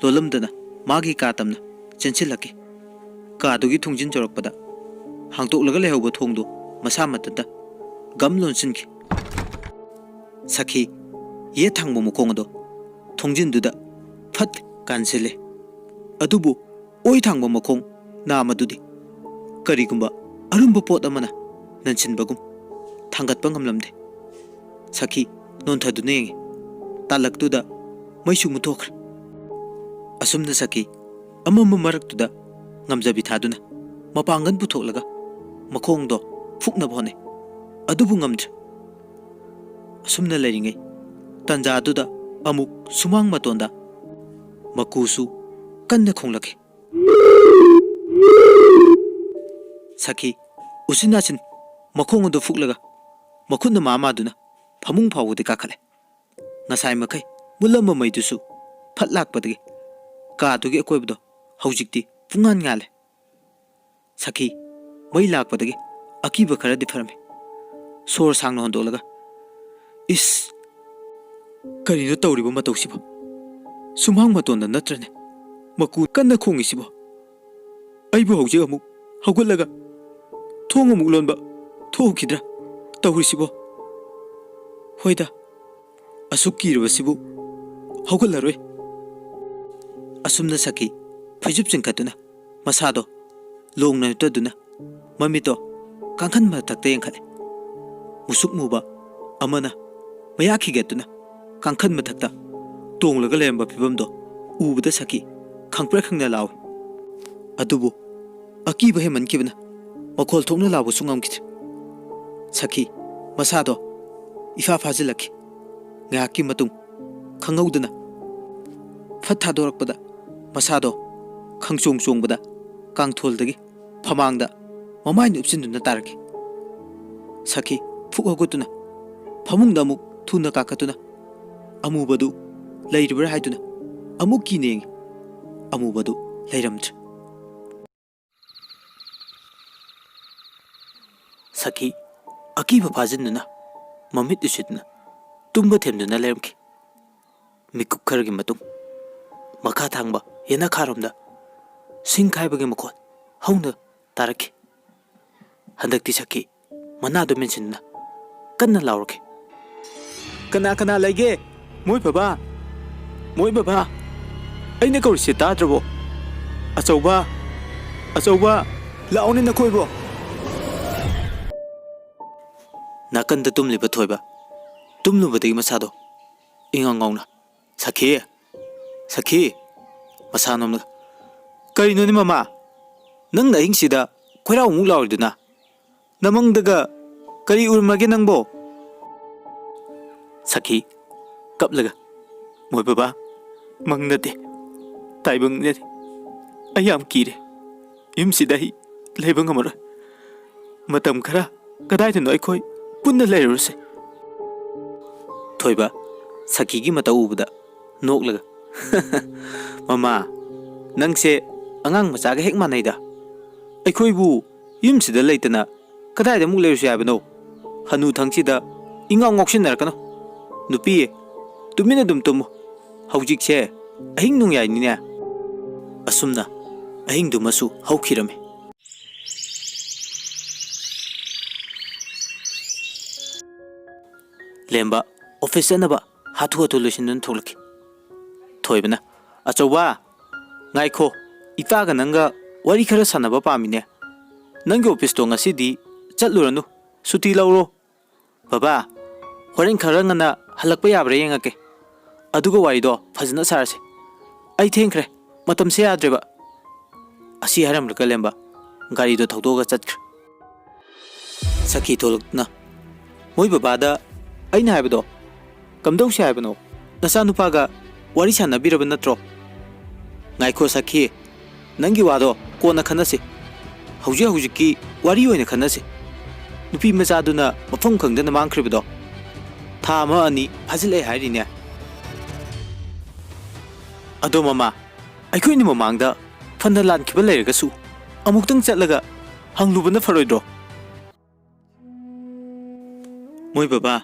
ꯂꯣꯜꯂꯝꯗꯅ ꯃꯥꯒꯤ ꯀꯥ ꯇꯝꯅ ꯆꯦꯟꯁꯤꯜꯂꯛꯈꯤ꯫ ꯀꯥꯗꯨꯒꯤ ꯊꯣꯡꯖꯤꯟ ꯌꯧꯔꯛꯄꯗ ꯍꯥꯡꯇꯣꯛꯂꯒ ꯂꯩꯍꯧꯕ ꯊꯣꯡꯗꯨ ꯃꯁꯥ ꯃꯊꯟꯇ ꯒꯝ ꯂꯣꯟꯁꯤꯟꯈꯤ꯫ ꯁꯈꯤ ꯌꯦꯠ ꯊꯪꯕ ꯃꯈꯣꯡ ꯑꯗꯣ ꯊꯣꯡꯖꯤꯟꯗꯨꯗ ꯐꯠ ꯀꯥꯟꯁꯤꯜꯂꯦ꯫ ꯑꯗꯨꯕꯨ ꯑꯣꯏ ꯊꯥꯡꯕ ꯃꯈꯣꯡ ꯅꯥꯝ ꯑꯗꯨꯗꯤ ꯀꯔꯤꯒꯨꯝꯕ ꯑꯔꯨꯝꯕ ꯄꯣꯠ ꯑꯃꯅ ꯅꯟꯁꯤꯟꯕꯒꯨꯝ ꯊꯥꯡꯒꯠꯄ ꯉꯝꯂꯝꯗꯦ꯫ ꯁꯈꯤ ꯅꯣꯟꯊꯗꯨꯅ ꯌꯦꯡꯉꯤ꯫ ꯇꯥꯂꯛꯇꯨꯗ ꯃꯩꯁꯨ ꯃꯨꯠꯊꯣꯛꯈ꯭ꯔꯦ꯫ ꯑꯁꯨꯝꯅ ꯁꯈꯤ ꯑꯃꯝꯕ ꯃꯔꯛꯇꯨꯗ ꯉꯝꯖꯕꯤ ꯊꯥꯗꯨꯅ ꯃꯄꯥꯡꯒꯜ ꯄꯨꯊꯣꯛꯂꯒ ꯃꯈꯣꯡꯗꯣ ꯐꯨꯛꯅꯕ ꯍꯣꯠꯅꯩ꯫ ꯑꯗꯨꯕꯨ ꯉꯝꯗ꯭ꯔꯦ꯫ ꯑꯁꯨꯝꯅ ꯂꯩꯔꯤꯉꯩ ꯇꯟꯖꯥꯗꯨꯗ ꯑꯃꯨꯛ ꯁꯨꯃꯥꯡ ꯃꯇꯣꯟꯗ ꯃꯀꯨꯁꯨ ꯀꯟꯅ ꯈꯣꯡꯂꯛꯈꯤ꯫ ꯁꯈꯤ ꯎꯆꯤꯟ ꯅꯥꯆꯤꯟ ꯃꯈꯣꯡ ꯑꯗꯨ ꯐꯨꯛꯂꯒ ꯃꯈꯨꯠꯅ ꯃꯥ ꯃꯥꯗꯨꯅ ꯐꯃꯨꯡ ꯐꯥꯎꯕꯗꯤ ꯀꯥꯈꯠꯂꯦ꯫ ꯉꯁꯥꯏ ꯃꯈꯩ ꯃꯨꯜꯂꯝꯕ ꯃꯩꯗꯨꯁꯨ ꯐꯠ ꯂꯥꯛꯄꯗꯒꯤ ꯀꯥꯗꯨꯒꯤ ꯑꯀꯣꯏꯕꯗꯣ ꯍꯧꯖꯤꯛꯇꯤ ꯄꯨꯡꯉꯥꯟ ꯉꯥꯜꯂꯦ꯫ ꯁꯈꯤ ꯃꯩ ꯂꯥꯛꯄꯗꯒꯤ ꯑꯀꯤꯕ ꯈꯔꯗꯤ ꯐꯔꯝꯃꯤ꯫ ꯁꯣꯔ ꯁꯥꯡꯅ ꯍꯣꯟꯗꯣꯛꯂꯒ, "ꯏꯁ! ꯀꯔꯤꯅꯣ ꯇꯧꯔꯤꯕ ꯃꯇꯧꯁꯤꯕꯣ? ꯁꯨꯃꯥꯡ ꯃꯇꯣꯟꯗ ꯅꯠꯇ꯭ꯔꯅꯦ? ꯃꯀꯨ ꯀꯟꯅ ꯈꯣꯡꯉꯤꯁꯤꯕꯣ? ꯑꯩꯕꯨ ꯍꯧꯖꯤꯛ ꯑꯃꯨꯛ ꯍꯧꯒꯠꯂꯒ ꯊꯣꯡ ꯑꯃꯨꯛ ꯂꯣꯟꯕ ꯊꯣꯛꯈꯤꯗ꯭ꯔꯥ ꯇꯧꯔꯤꯁꯤꯕꯣ? ꯍꯣꯏꯗ, ꯑꯁꯨꯛ ꯀꯤꯔꯕꯁꯤꯕꯨ ꯍꯧꯒꯠꯂꯔꯣꯏ꯫ ꯑꯁꯨꯝꯅ ꯁꯈꯤ ꯐꯩꯖꯨꯞ ꯆꯤꯡꯈꯠꯇꯨꯅ ꯃꯁꯥꯗꯣ ꯂꯣꯡꯅ ꯅꯠꯇꯗꯨꯅ ꯃꯃꯤꯠꯇꯣ ꯀꯥꯡꯈꯟ ꯃꯊꯛꯇ ꯌꯦꯡꯈꯠꯂꯦ꯫ ꯃꯨꯁꯨꯛ ꯃꯨꯕ ꯑꯃꯅ ꯃꯌꯥ ꯈꯤꯒꯠꯇꯨꯅ ꯀꯥꯡꯈꯟ ꯃꯊꯛꯇ ꯇꯣꯡꯂꯒ ꯂꯩꯔꯝꯕ ꯐꯤꯕꯝꯗꯣ ꯎꯕꯗ ꯁꯈꯤ ꯈꯪꯄ꯭ꯔꯦꯛ ꯈꯪꯅ ꯂꯥꯎꯏ꯫ ꯑꯗꯨꯕꯨ ꯑꯀꯤꯕ ꯍꯦꯟꯃꯟꯈꯤꯕꯅ ꯃꯈꯣꯜ ꯊꯣꯛꯅ ꯂꯥꯎꯕꯁꯨ ꯉꯝꯈꯤꯗ꯭ꯔꯦ꯫ ꯁꯈꯤ ꯃꯁꯥꯗꯣ ꯏꯐꯥ ꯐꯥꯖꯤꯜꯂꯛꯈꯤ꯫ ꯉꯥꯏꯍꯥꯛꯀꯤ ꯃꯇꯨꯡ ꯈꯪꯍꯧꯗꯅ ꯐꯠ ꯊꯥꯗꯣꯔꯛꯄꯗ ꯃꯁꯥꯗꯣ ꯈꯪꯆꯣꯡ ꯆꯣꯡꯕꯗ ꯀꯥꯡꯊꯣꯜꯗꯒꯤ ꯐꯃꯥꯡꯗ ꯃꯃꯥꯏꯅ ꯎꯞꯁꯤꯟꯗꯨꯅ ꯇꯥꯔꯛꯈꯤ꯫ ꯁꯈꯤ ꯐꯨꯛ ꯍꯧꯒꯠꯇꯨꯅ ꯐꯃꯨꯡꯗ ꯑꯃꯨꯛ ꯊꯨꯅ ꯀꯥꯈꯠꯇꯨꯅ ꯑꯃꯨꯕꯗꯨ ꯂꯩꯔꯤꯕ꯭ꯔꯥ ꯍꯥꯏꯗꯨꯅ ꯑꯃꯨꯛ ꯀꯤꯅ ꯌꯦꯡꯉꯤ꯫ ꯑꯃꯨꯕꯗꯨ ꯂꯩꯔꯝꯗ꯭ꯔꯦ꯫ ꯁꯈꯤ ꯑꯀꯤꯕ ꯐꯥꯖꯤꯟꯗꯨꯅ ꯃꯃꯤꯠ ꯎꯏꯁꯤꯟꯗꯨꯅ ꯇꯨꯝꯕ ꯊꯦꯝꯗꯨꯅ ꯂꯩꯔꯝꯈꯤ꯫ ꯃꯤꯀꯨꯞ ꯈꯔꯒꯤ ꯃꯇꯨꯡ ꯃꯈꯥ ꯊꯥꯡꯕ ꯌꯦꯅꯈꯥꯔꯣꯝꯗ ꯁꯤꯡ ꯈꯥꯏꯕꯒꯤ ꯃꯈꯣꯜ ꯍꯧꯅ ꯇꯥꯔꯛꯈꯤ꯫ ꯍꯟꯗꯛꯇꯤ ꯁꯈꯤ ꯃꯅꯥꯗꯨ ꯃꯦꯟꯁꯤꯟꯗꯨꯅ ꯀꯟꯅ ꯂꯥꯎꯔꯛꯈꯤ꯫ "ꯀꯅꯥ ꯀꯅꯥ ꯂꯩꯒꯦ? ꯃꯣꯏ ꯕꯕꯥ! ꯃꯣꯏ ꯕꯕꯥ! ꯑꯩꯅ ꯀꯧꯔꯤꯁꯦ ꯇꯥꯗ꯭ꯔꯕꯣ? ꯑꯆꯧꯕ! ꯑꯆꯧꯕ! ꯂꯥꯛꯑꯣꯅꯦ ꯅꯈꯣꯏꯕꯣ!" ꯅꯥꯀꯟꯗ ꯇꯨꯝꯂꯤꯕ ꯊꯣꯏꯕ ꯇꯨꯝꯂꯨꯕꯗꯒꯤ ꯃꯁꯥꯗꯣ ꯏꯉꯥꯎ ꯉꯥꯎꯅ, "ꯁꯈꯤ! ꯁꯈꯤ!" ꯃꯁꯥ ꯅꯣꯝꯂꯒ, "ꯀꯔꯤꯅꯣꯅꯦ ꯃꯃꯥ? ꯅꯪꯅ ꯑꯍꯤꯡꯁꯤꯗ ꯈꯣꯏꯔꯥꯎꯃꯨꯛ ꯂꯥꯎꯔꯤꯗꯨꯅ? ꯅꯃꯪꯗꯒ ꯀꯔꯤ ꯎꯔꯝꯃꯒꯦ ꯅꯪꯕꯣ?" ꯁꯈꯤ ꯀꯞꯂꯒ, "ꯃꯣꯏ ꯕꯕꯥ, ꯃꯪ ꯅꯠꯇꯦ, ꯇꯥꯏꯕꯪꯅꯅꯤ꯫ ꯑꯩ ꯌꯥꯝ ꯀꯤꯔꯦ꯫ ꯌꯨꯝꯁꯤꯗ ꯑꯩ ꯂꯩꯕ ꯉꯝꯃꯔꯣꯏ꯫ ꯃꯇꯝ ꯈꯔ ꯀꯗꯥꯏꯗꯅꯣ ꯑꯩꯈꯣꯏ ꯄꯨꯟꯅ ꯂꯩꯔꯨꯔꯁꯦ꯫" ꯊꯣꯏꯕ ꯁꯈꯤꯒꯤ ꯃꯇꯧ ꯎꯕꯗ ꯅꯣꯛꯂꯒ, "ꯃꯃꯥ, ꯅꯪꯁꯦ ꯑꯉꯥꯡ ꯃꯆꯥꯒ ꯍꯦꯛ ꯃꯥꯟꯅꯩꯗ꯫ ꯑꯩꯈꯣꯏꯕꯨ ꯌꯨꯝꯁꯤꯗ ꯂꯩꯇꯅ ꯀꯗꯥꯏꯗ ꯑꯃꯨꯛ ꯂꯩꯔꯨꯁꯤ ꯍꯥꯏꯕꯅꯣ? ꯍꯅꯨ ꯊꯪꯁꯤꯗ ꯏꯉꯥꯎ ꯉꯥꯎꯁꯤꯟꯅꯔꯛꯀꯅꯨ꯫ ꯅꯨꯄꯤ, ꯇꯨꯃꯤꯟꯅ ꯑꯗꯨꯝ ꯇꯨꯝꯃꯨ꯫ ꯍꯧꯖꯤꯛꯁꯦ ꯑꯍꯤꯡ ꯅꯣꯡꯌꯥꯏꯅꯤꯅꯦ꯫" ꯑꯁꯨꯝꯅ ꯑꯍꯤꯡꯗꯨꯃꯁꯨ ꯍꯧꯈꯤꯔꯝꯃꯤ꯫ ꯂꯦꯝꯕ, ꯑꯣꯐꯤꯁ ꯆꯠꯅꯕ ꯍꯥꯊꯨ ꯍꯥꯊꯨ ꯂꯣꯏꯁꯤꯟꯗꯨꯅ ꯊꯣꯛꯂꯛꯈꯤ꯫ ꯊꯣꯏꯕꯅ, "ꯑꯆꯧꯕ, ꯉꯥꯏꯈꯣ, ꯏꯄꯥꯒ ꯅꯪꯒ ꯋꯥꯔꯤ ꯈꯔ ꯁꯥꯟꯅꯕ ꯄꯥꯝꯃꯤꯅꯦ꯫ ꯅꯪꯒꯤ ꯑꯣꯐꯤꯁꯇꯣ ꯉꯁꯤꯗꯤ ꯆꯠꯂꯨꯔꯅꯨ, ꯁꯨꯇꯤ ꯂꯧꯔꯣ꯫ ꯕꯕꯥ, ꯍꯣꯔꯦꯟ ꯈꯔ ꯉꯟꯅ ꯍꯜꯂꯛꯄ ꯌꯥꯕ꯭ꯔꯥ ꯌꯦꯡꯉꯛꯀꯦ꯫ ꯑꯗꯨꯒ ꯋꯥꯔꯤꯗꯣ ꯐꯖꯅ ꯁꯥꯔꯁꯦ꯫ ꯑꯩ ꯊꯦꯡꯈ꯭ꯔꯦ, ꯃꯇꯝꯁꯦ ꯌꯥꯗ꯭ꯔꯦꯕ"꯫ ꯑꯁꯤ ꯍꯥꯏꯔꯝꯂꯒ ꯂꯦꯝꯕ ꯒꯥꯔꯤꯗꯣ ꯊꯧꯗꯣꯛꯑꯒ ꯆꯠꯈ꯭ꯔꯦ꯫ ꯁꯈꯤ ꯊꯣꯛꯂꯛꯇꯨꯅ, "ꯃꯣꯏ ꯕꯕꯥꯗ ꯑꯩꯅ ꯍꯥꯏꯕꯗꯣ ꯀꯝꯗꯧꯁꯦ ꯍꯥꯏꯕꯅꯣ? ꯅꯆꯥꯅꯨꯄꯥꯒ ꯋꯥꯔꯤ ꯁꯥꯟꯅꯕꯤꯔꯕ ꯅꯠꯇ꯭ꯔꯣ?" "ꯉꯥꯏꯈꯣ ꯁꯈꯤ, ꯅꯪꯒꯤ ꯋꯥꯗꯣ ꯀꯣꯟꯅ ꯈꯟꯅꯁꯤ꯫ ꯍꯧꯖꯤꯛ ꯍꯧꯖꯤꯛꯀꯤ ꯋꯥꯔꯤ ꯑꯣꯏꯅ ꯈꯟꯅꯁꯤ꯫ ꯅꯨꯄꯤ ꯃꯆꯥꯗꯨꯅ ꯃꯐꯝ ꯈꯪꯗꯅ ꯃꯥꯡꯈ꯭ꯔꯤꯕꯗꯣ ꯊꯥ ꯑꯃ ꯑꯅꯤ ꯐꯥꯖꯤꯜꯂꯛꯑꯦ ꯍꯥꯏꯔꯤꯅꯦ꯫ ꯑꯗꯣ ꯃꯃꯥ, ꯑꯩꯈꯣꯏꯅ ꯃꯃꯥꯡꯗ ꯐꯅ ꯂꯥꯟꯈꯤꯕ ꯂꯩꯔꯒꯁꯨ ꯑꯃꯨꯛꯇꯪ ꯆꯠꯂꯒ ꯍꯪꯂꯨꯕꯅ ꯐꯔꯣꯏꯗ꯭ꯔꯣ?" "ꯃꯣꯏ ꯕꯕꯥ,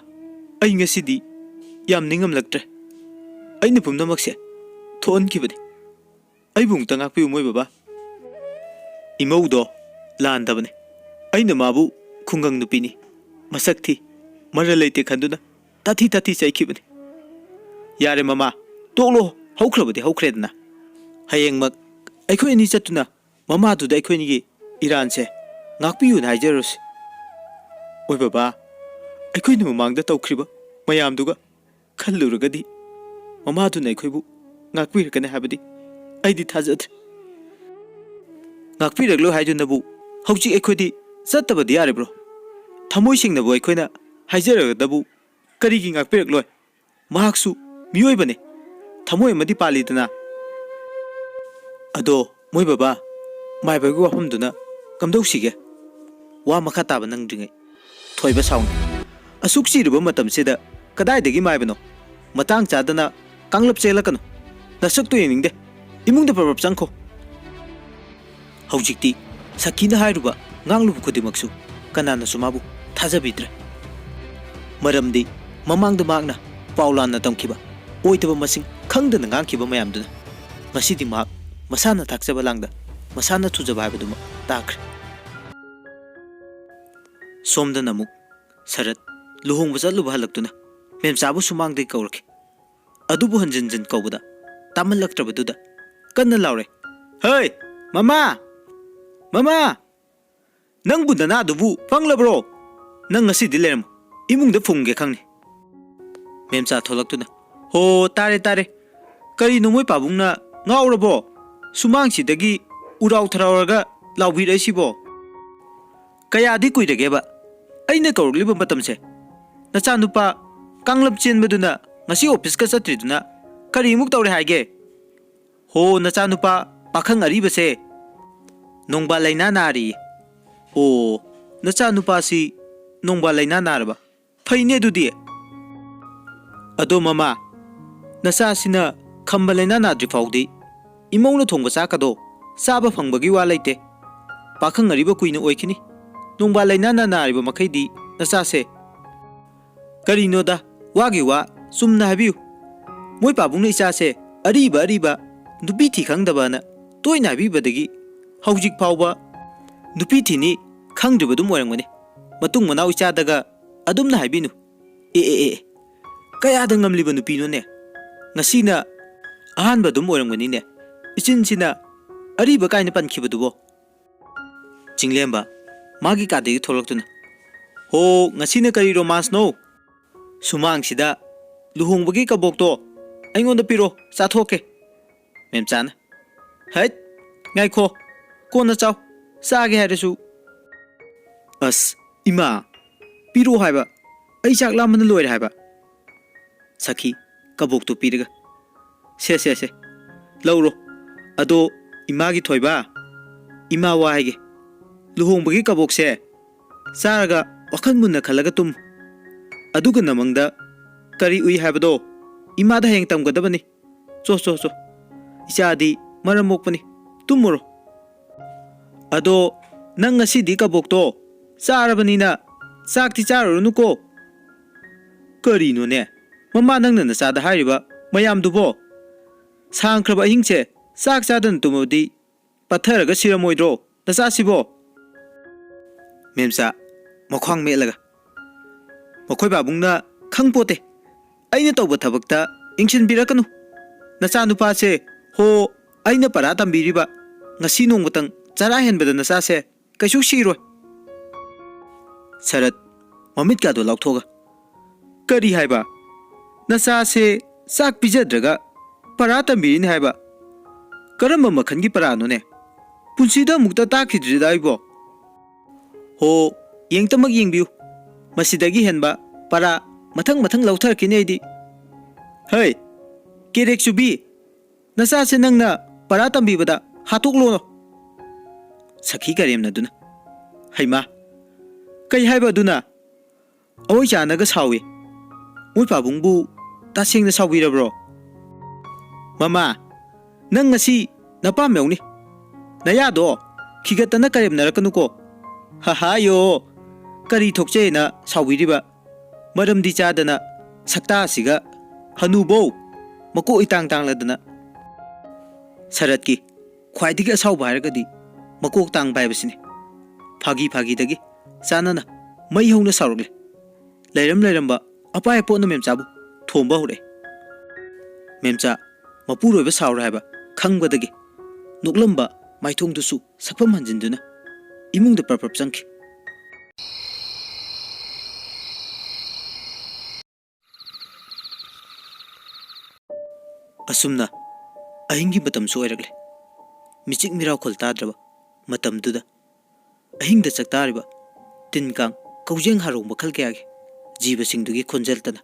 ꯑꯩ ꯉꯁꯤꯗꯤ ꯌꯥꯝ ꯅꯤꯡꯉꯝꯂꯛꯇ꯭ꯔꯦ꯫ ꯑꯩꯅ ꯄꯨꯝꯅꯃꯛꯁꯦ ꯊꯣꯛꯍꯟꯈꯤꯕꯅꯤ꯫ ꯑꯩꯕꯨ ꯑꯃꯨꯛꯇ ꯉꯥꯛꯄꯤꯌꯨ ꯃꯣꯏ ꯕꯕꯥ"꯫ ꯏꯃꯧꯗꯣ ꯂꯥꯟꯗꯕꯅꯤ꯫ ꯑꯩꯅ ꯃꯥꯕꯨ ꯈꯨꯡꯒꯪ ꯅꯨꯄꯤꯅꯤ, ꯃꯁꯛ ꯊꯤ, ꯃꯔꯜ ꯂꯩꯇꯦ ꯈꯟꯗꯨꯅ ꯇꯥꯊꯤ ꯇꯥꯊꯤ ꯆꯩꯈꯤꯕꯅꯤ꯫ "ꯌꯥꯔꯦ ꯃꯃꯥ, ꯇꯣꯛꯂꯣ, ꯍꯧꯈ꯭ꯔꯕꯗꯤ ꯍꯧꯈ꯭ꯔꯦꯗꯅ꯫ ꯍꯌꯦꯡꯃꯛ ꯑꯩꯈꯣꯏ ꯑꯅꯤ ꯆꯠꯇꯨꯅ ꯃꯃꯥꯗꯨꯗ ꯑꯩꯈꯣꯏꯅꯤꯒꯤ ꯏꯔꯥꯟꯁꯦ ꯉꯥꯛꯄꯤꯌꯨꯅ ꯍꯥꯏꯖꯔꯨꯁꯤ"꯫ "ꯃꯣꯏ ꯕꯕꯥ, ꯑꯩꯈꯣꯏꯅ ꯃꯃꯥꯡꯗ ꯇꯧꯈ꯭ꯔꯤꯕ ꯃꯌꯥꯝꯗꯨꯒ ꯈꯜꯂꯨꯔꯒꯗꯤ ꯃꯃꯥꯗꯨꯅ ꯑꯩꯈꯣꯏꯕꯨ ꯉꯥꯛꯄꯤꯔꯛꯀꯅꯤ ꯍꯥꯏꯕꯗꯤ ꯑꯩꯗꯤ ꯊꯥꯖꯗ꯭ꯔꯦ"꯫ "ꯉꯥꯛꯄꯤꯔꯛꯂꯣꯏ ꯍꯥꯏꯗꯨꯅꯕꯨ ꯍꯧꯖꯤꯛ ꯑꯩꯈꯣꯏꯗꯤ ꯆꯠꯇꯕꯗꯤ ꯌꯥꯔꯤꯕ꯭ꯔꯣ? ꯊꯃꯣꯏ ꯁꯦꯡꯅꯕꯨ ꯑꯩꯈꯣꯏꯅ ꯍꯥꯏꯖꯔꯒꯗꯕꯨ ꯀꯔꯤꯒꯤ ꯉꯥꯛꯄꯤꯔꯛꯂꯣꯏ? ꯃꯍꯥꯛꯁꯨ ꯃꯤꯑꯣꯏꯕꯅꯤ, ꯊꯃꯣꯏ ꯑꯃꯗꯤ ꯄꯥꯜꯂꯤꯗꯅ"꯫ "ꯑꯗꯣ ꯃꯣꯏ ꯕꯕꯥ, ꯃꯥꯏꯕꯒꯤ ꯋꯥꯐꯝꯗꯨꯅ ꯀꯝꯗꯧꯁꯤꯒꯦ? ꯋꯥ ꯃꯈꯥ ꯇꯥꯕ ꯅꯪꯗ꯭ꯔꯤꯉꯩ"꯫ ꯊꯣꯏꯕ ꯁꯥꯎꯅ, "ꯑꯁꯨꯛ ꯆꯤꯔꯨꯕ ꯃꯇꯝꯁꯤꯗ ꯀꯗꯥꯏꯗꯒꯤ ꯃꯥꯏꯕꯅꯣ? ꯃꯇꯥꯡ ꯆꯥꯗꯅ ꯀꯥꯡꯂꯞ ꯆꯦꯜꯂꯛꯀꯅꯨ꯫ ꯅꯁꯛꯇꯨ ꯌꯦꯡꯅꯤꯡꯗꯦ꯫ ꯏꯃꯨꯡꯗ ꯄ꯭ꯔꯞ ꯄ꯭ꯔꯞ ꯆꯪꯈꯣ"꯫ ꯍꯧꯖꯤꯛꯇꯤ ꯁꯈꯤꯅ ꯍꯥꯏꯔꯨꯕ ꯉꯥꯡꯂꯨꯕ ꯈꯨꯗꯤꯡꯃꯛꯁꯨ ꯀꯅꯥꯅꯁꯨ ꯃꯥꯕꯨ ꯊꯥꯖꯕꯤꯗ꯭ꯔꯦ꯫ ꯃꯔꯝꯗꯤ ꯃꯃꯥꯡꯗ ꯃꯍꯥꯛꯅ ꯄꯥꯎ ꯂꯥꯟꯅ ꯇꯝꯈꯤꯕ, ꯑꯣꯏꯗꯕ ꯃꯁꯤꯡ ꯈꯪꯗꯅ ꯉꯥꯡꯈꯤꯕ ꯃꯌꯥꯝꯗꯨꯅ ꯉꯁꯤꯗꯤ ꯃꯍꯥꯛ ꯃꯁꯥꯅ ꯊꯥꯛꯆꯕ ꯂꯥꯡꯗ ꯃꯁꯥꯅ ꯊꯨꯖꯕ ꯍꯥꯏꯕꯗꯨꯃꯛ ꯇꯥꯈ꯭ꯔꯦ꯫ ꯁꯣꯝꯗꯅ ꯑꯃꯨꯛ ꯁꯔꯠ ꯂꯨꯍꯣꯡꯕ ꯆꯠꯂꯨꯕ ꯍꯜꯂꯛꯇꯨꯅ ꯃꯦꯝꯆꯥꯕꯨ ꯁꯨꯃꯥꯡꯗꯒꯤ ꯀꯧꯔꯛꯈꯤ꯫ ꯑꯗꯨꯕꯨ ꯍꯟꯖꯤꯟ ꯍꯟꯖꯤꯟ ꯀꯧꯕꯗ ꯇꯥꯃꯜꯂꯛꯇ꯭ꯔꯕꯗꯨꯗ ꯀꯟꯅ ꯂꯥꯎꯔꯦ, "ꯍꯩ! ꯃꯃꯥ! ꯃꯃꯥ! ꯅꯪꯕꯨ ꯅꯅꯥꯗꯨꯕꯨ ꯄꯪꯂꯕ꯭ꯔꯣ? ꯅꯪ ꯉꯁꯤꯗꯤ ꯂꯩꯔꯝꯃꯣ꯫ ꯏꯃꯨꯡꯗ ꯐꯨꯝꯒꯦ ꯈꯪꯅꯤ꯫" ꯃꯦꯝꯆꯥ ꯊꯣꯛꯂꯛꯇꯨꯅ, "ꯍꯣ, ꯇꯥꯔꯦ, ꯇꯥꯔꯦ꯫ ꯀꯔꯤꯅꯣ ꯃꯣꯏ ꯄꯥꯕꯨꯡꯅ ꯉꯥꯎꯔꯕꯣ? ꯁꯨꯃꯥꯡꯁꯤꯗꯒꯤ ꯎꯔꯥꯎ ꯊꯔꯥꯎꯔꯒ ꯂꯥꯎꯕꯤꯔꯛꯏꯁꯤꯕꯣ? ꯀꯌꯥꯗꯤ ꯀꯨꯏꯔꯒꯦꯕ ꯑꯩꯅ ꯀꯧꯔꯛꯂꯤꯕ ꯃꯇꯝꯁꯦ? ꯅꯆꯥꯅꯨꯄꯥ ꯀꯥꯡꯂꯝ ꯆꯦꯟꯕꯗꯨꯅ ꯉꯁꯤ ꯑꯣꯐꯤꯁꯀ ꯆꯠꯇ꯭ꯔꯤꯗꯨꯅ ꯀꯔꯤꯃꯨꯛ ꯇꯧꯔꯦ ꯍꯥꯏꯒꯦ? ꯍꯣ, ꯅꯆꯥꯅꯨꯄꯥ ꯄꯥꯈꯪ ꯑꯔꯤꯕꯁꯦ ꯅꯣꯡꯕꯥꯜ ꯂꯩꯅꯥ ꯅꯥꯔꯤꯌꯦ꯫" "ꯑꯣ, ꯅꯆꯥꯅꯨꯄꯥꯁꯤ ꯅꯣꯡꯕꯥꯜ ꯂꯩꯅꯥ ꯅꯥꯔꯕ? ꯐꯩꯅꯦ ꯑꯗꯨꯗꯤ꯫" "ꯑꯗꯣ ꯃꯃꯥ, ꯅꯆꯥꯁꯤꯅ ꯈꯝꯕ ꯂꯩꯅꯥ ꯅꯥꯗ꯭ꯔꯤ ꯐꯥꯎꯗꯤ ꯏꯃꯧꯅ ꯊꯣꯡꯕ ꯆꯥꯛꯀꯗꯣ ꯆꯥꯕ ꯐꯪꯕꯒꯤ ꯋꯥ ꯂꯩꯇꯦ꯫ ꯄꯥꯈꯪ ꯑꯔꯤꯕ ꯀꯨꯏꯅ ꯑꯣꯏꯈꯤꯅꯤ꯫ ꯅꯣꯡꯕꯥꯜ ꯂꯩꯅꯥꯅ ꯅꯥꯔꯤꯕ ꯃꯈꯩꯗꯤ ꯅꯆꯥꯁꯦ"꯫ "ꯀꯔꯤꯅꯣꯗ, ꯋꯥꯒꯤ ꯋꯥ ꯆꯨꯝꯅ ꯍꯥꯏꯕꯤꯌꯨ꯫ ꯃꯣꯏ ꯄꯥꯕꯨꯡꯅ ꯏꯆꯥꯁꯦ ꯑꯔꯤꯕ ꯑꯔꯤꯕ, ꯅꯨꯄꯤ ꯊꯤ ꯈꯪꯗꯕꯅ ꯇꯣꯏꯅ ꯍꯥꯏꯕꯤꯕꯗꯒꯤ ꯍꯧꯖꯤꯛ ꯐꯥꯎꯕ ꯅꯨꯄꯤ ꯊꯤꯅꯤ ꯈꯪꯗ꯭ꯔꯤꯕ ꯑꯗꯨꯝ ꯑꯣꯏꯔꯝꯒꯅꯤ꯫ ꯃꯇꯨꯡ ꯃꯅꯥꯎ ꯏꯆꯥꯗꯒ ꯑꯗꯨꯝꯅ ꯍꯥꯏꯕꯤꯅꯨ꯫ ꯑꯦ, ꯑꯦ, ꯑꯦ, ꯑꯦ, ꯀꯌꯥꯗ ꯉꯝꯂꯤꯕ ꯅꯨꯄꯤꯅꯣꯅꯦ? ꯉꯁꯤꯅ ꯑꯍꯥꯟꯕ ꯑꯗꯨꯝ ꯑꯣꯏꯔꯝꯒꯅꯤꯅꯦ꯫ ꯏꯆꯤꯟꯁꯤꯅ ꯑꯔꯤꯕ ꯀꯥꯏꯅ ꯄꯟꯈꯤꯕꯗꯨꯕꯣ?" ꯆꯤꯡꯂꯦꯝꯕ ꯃꯥꯒꯤ ꯀꯥꯗꯒꯤ ꯊꯣꯛꯂꯛꯇꯨꯅ, "ꯍꯣ, ꯉꯁꯤꯅ ꯀꯔꯤ ꯔꯣꯃꯥꯟꯁꯅꯣ? ꯁꯨꯃꯥꯡꯁꯤꯗ ꯂꯨꯍꯣꯡꯕꯒꯤ ꯀꯕꯣꯛꯇꯣ ꯑꯩꯉꯣꯟꯗ ꯄꯤꯔꯣ, ꯆꯥꯊꯣꯛꯀꯦ꯫" ꯃꯦꯝꯆꯥꯅ, "ꯍꯩꯠ, ꯉꯥꯏꯈꯣ, ꯀꯣꯟꯅ ꯆꯥꯎ, ꯆꯥꯒꯦ ꯍꯥꯏꯔꯁꯨ꯫" "ꯑꯁ, ꯏꯃꯥ, ꯄꯤꯔꯣ ꯍꯥꯏꯕ, ꯑꯩ ꯆꯥꯛ ꯂꯥꯝꯕꯅ ꯂꯣꯏꯔꯦ ꯍꯥꯏꯕ꯫" ꯁꯈꯤ ꯀꯕꯣꯛꯇꯨ ꯄꯤꯔꯒ, "ꯁꯦ, ꯁꯦ, ꯁꯦ, ꯂꯧꯔꯣ꯫ ꯑꯗꯣ ꯏꯃꯥꯒꯤ ꯊꯣꯏꯕ, ꯏꯃꯥ ꯋꯥ ꯍꯥꯏꯒꯦ꯫ ꯂꯨꯍꯣꯡꯕꯒꯤ ꯀꯕꯣꯛꯁꯦ ꯆꯥꯔꯒ ꯋꯥꯈꯜ ꯃꯨꯟꯅ ꯈꯜꯂꯒ ꯇꯨꯝꯃꯨ꯫ ꯑꯗꯨꯒ ꯅꯃꯪꯗ ꯀꯔꯤ ꯎꯏ ꯍꯥꯏꯕꯗꯣ ꯏꯃꯥꯗ ꯍꯌꯦꯡ ꯇꯝꯒꯗꯕꯅꯤ꯫ ꯆꯣ, ꯆꯣ, ꯆꯣ꯫ ꯏꯆꯥꯗꯤ ꯃꯔꯝ ꯃꯣꯛꯄꯅꯤ꯫ ꯇꯨꯝꯃꯨꯔꯣ꯫ ꯑꯗꯣ ꯅꯪ ꯉꯁꯤꯗꯤ ꯀꯕꯣꯛꯇꯣ ꯆꯥꯔꯕꯅꯤꯅ ꯆꯥꯛꯇꯤ ꯆꯥꯔꯨꯔꯅꯨꯀꯣ꯫" "ꯀꯔꯤꯅꯣꯅꯦ, ꯃꯃꯥ, ꯅꯪꯅ ꯅꯆꯥꯗ ꯍꯥꯏꯔꯤꯕ ꯃꯌꯥꯝꯗꯨꯕꯣ? ꯁꯥꯡꯈ꯭ꯔꯕ ꯑꯍꯤꯡꯁꯦ ꯆꯥꯛ ꯆꯥꯗꯅ ꯇꯨꯝꯃꯕꯗꯤ ꯄꯠꯊꯔꯒ ꯁꯤꯔꯝꯃꯣꯏꯗ꯭ꯔꯣ ꯅꯆꯥꯁꯤꯕꯣ? ꯃꯦꯝꯆꯥ, ꯃꯈ꯭ꯋꯥꯡ ꯃꯦꯠꯂꯒ, "ꯃꯈꯣꯏ ꯄꯥꯕꯨꯡꯅ ꯈꯪꯄꯣꯠꯇꯦ꯫ ꯑꯩꯅ ꯇꯧꯕ ꯊꯕꯛꯇ ꯌꯦꯡꯁꯤꯟꯕꯤꯔꯛꯀꯅꯨ꯫ ꯅꯆꯥꯅꯨꯄꯥꯁꯦ, ꯍꯣ, ꯑꯩꯅ ꯄꯔꯥ ꯇꯝꯕꯤꯔꯤꯕ, ꯉꯁꯤ ꯅꯣꯡꯃꯇꯪ ꯆꯔꯥ ꯍꯦꯟꯕꯗ ꯅꯆꯥꯁꯦ ꯀꯩꯁꯨ ꯁꯤꯔꯣꯏ꯫" ꯁꯔꯠ, ꯃꯃꯤꯠꯀꯥꯗꯣ ꯂꯥꯎꯊꯣꯛꯑꯒ, "ꯀꯔꯤ ꯍꯥꯏꯕ? ꯅꯆꯥꯁꯦ ꯆꯥꯛ ꯄꯤꯖꯗ꯭ꯔꯒ ꯄꯔꯥ ꯇꯝꯕꯤꯔꯤꯅꯤ ꯍꯥꯏꯕ? ꯀꯔꯝꯕ ꯃꯈꯜꯒꯤ ꯄꯔꯥꯅꯣꯅꯦ? ꯄꯨꯟꯁꯤꯗ ꯑꯃꯨꯛꯇ ꯇꯥꯈꯤꯗ꯭ꯔꯤꯗ ꯑꯩꯕꯣ꯫" "ꯍꯣ, ꯌꯦꯡꯇꯃꯛ ꯌꯦꯡꯕꯤꯌꯨ꯫ ꯃꯁꯤꯗꯒꯤ ꯍꯦꯟꯕ ꯄꯔꯥ ꯃꯊꯪ ꯃꯊꯪ ꯂꯧꯊꯔꯛꯈꯤꯅꯤ ꯑꯩꯗꯤ꯫" "ꯍꯩ, ꯀꯦꯔꯦꯛ ꯆꯨꯕꯤ, ꯅꯆꯥꯁꯦ ꯅꯪꯅ ꯄꯔꯥ ꯇꯝꯕꯤꯕꯗ ꯍꯥꯠꯇꯣꯛꯂꯣꯅꯣ꯫" ꯁꯈꯤ ꯀꯔꯦꯝꯅꯗꯨꯅ, "ꯍꯩꯃꯥ, ꯀꯩ ꯍꯥꯏꯕ ꯑꯗꯨꯅ? ꯑꯋꯣꯏ ꯆꯥꯅꯒ ꯁꯥꯎꯏ꯫ ꯃꯣꯏ ꯄꯥꯕꯨꯡꯕꯨ ꯇꯁꯦꯡꯅ ꯁꯥꯎꯕꯤꯔꯕ꯭ꯔꯣ?" "ꯃꯃꯥ, ꯅꯪ ꯉꯁꯤ ꯅꯄꯥꯝ ꯌꯥꯎꯅꯤ꯫ ꯅꯌꯥꯗꯣ ꯈꯤꯒꯠꯇꯅ ꯀꯔꯦꯝꯅꯔꯛꯀꯅꯨꯀꯣ꯫" "ꯍꯍꯥꯌꯣ, ꯀꯔꯤ ꯊꯣꯛꯆꯩꯅ ꯁꯥꯎꯕꯤꯔꯤꯕ? ꯃꯔꯝꯗꯤ ꯆꯥꯗꯅ ꯁꯛꯇꯥꯁꯤꯒ, ꯍꯅꯨꯕꯧ, ꯃꯀꯣꯛ ꯏꯇꯥꯡ ꯇꯥꯡꯂꯗꯅ꯫" ꯁꯔꯠꯀꯤ ꯈ꯭ꯋꯥꯏꯗꯒꯤ ꯑꯁꯥꯎꯕ ꯍꯥꯏꯔꯒꯗꯤ ꯃꯀꯣꯛ ꯇꯥꯡꯕ ꯍꯥꯏꯕꯁꯤꯅꯤ꯫ ꯐꯥꯒꯤ ꯐꯥꯒꯤꯗꯒꯤ ꯆꯥꯟꯅꯅ ꯃꯩ ꯍꯧꯅ ꯁꯥꯎꯔꯛꯂꯦ꯫ ꯂꯩꯔꯝ ꯂꯩꯔꯝꯕ ꯑꯄꯥꯏ ꯑꯄꯣꯠꯅ ꯃꯦꯝꯆꯥꯕꯨ ꯊꯣꯝꯕ ꯍꯧꯔꯛꯑꯦ꯫ ꯃꯦꯝꯆꯥ ꯃꯄꯨꯔꯣꯏꯕ ꯁꯥꯎꯔꯦ ꯍꯥꯏꯕ ꯈꯪꯕꯗꯒꯤ ꯅꯣꯛꯂꯝꯕ ꯃꯥꯏꯊꯣꯡꯗꯨꯁꯨ ꯁꯛꯐꯝ ꯍꯟꯖꯤꯟꯗꯨꯅ ꯏꯃꯨꯡꯗ ꯄ꯭ꯔꯞ ꯄ꯭ꯔꯞ ꯆꯪꯈꯤ꯫ ꯑꯁꯨꯝꯅ ꯑꯍꯤꯡꯒꯤ ꯃꯇꯝꯁꯨ ꯑꯣꯏꯔꯛꯂꯦ꯫ ꯃꯤꯆꯤꯛ ꯃꯤꯔꯥꯎꯈꯣꯜ ꯇꯥꯗ꯭ꯔꯕ ꯃꯇꯝꯗꯨꯗ ꯑꯍꯤꯡꯗ ꯆꯥꯛꯇꯥꯔꯤꯕ ꯇꯤꯟ ꯀꯥꯡ, ꯀꯧꯖꯦꯡ ꯍꯥꯔꯣꯡ ꯃꯈꯜ ꯀꯌꯥꯒꯤ ꯖꯤꯕꯁꯤꯡꯗꯨꯒꯤ ꯈꯣꯟꯖꯦꯜꯇꯅ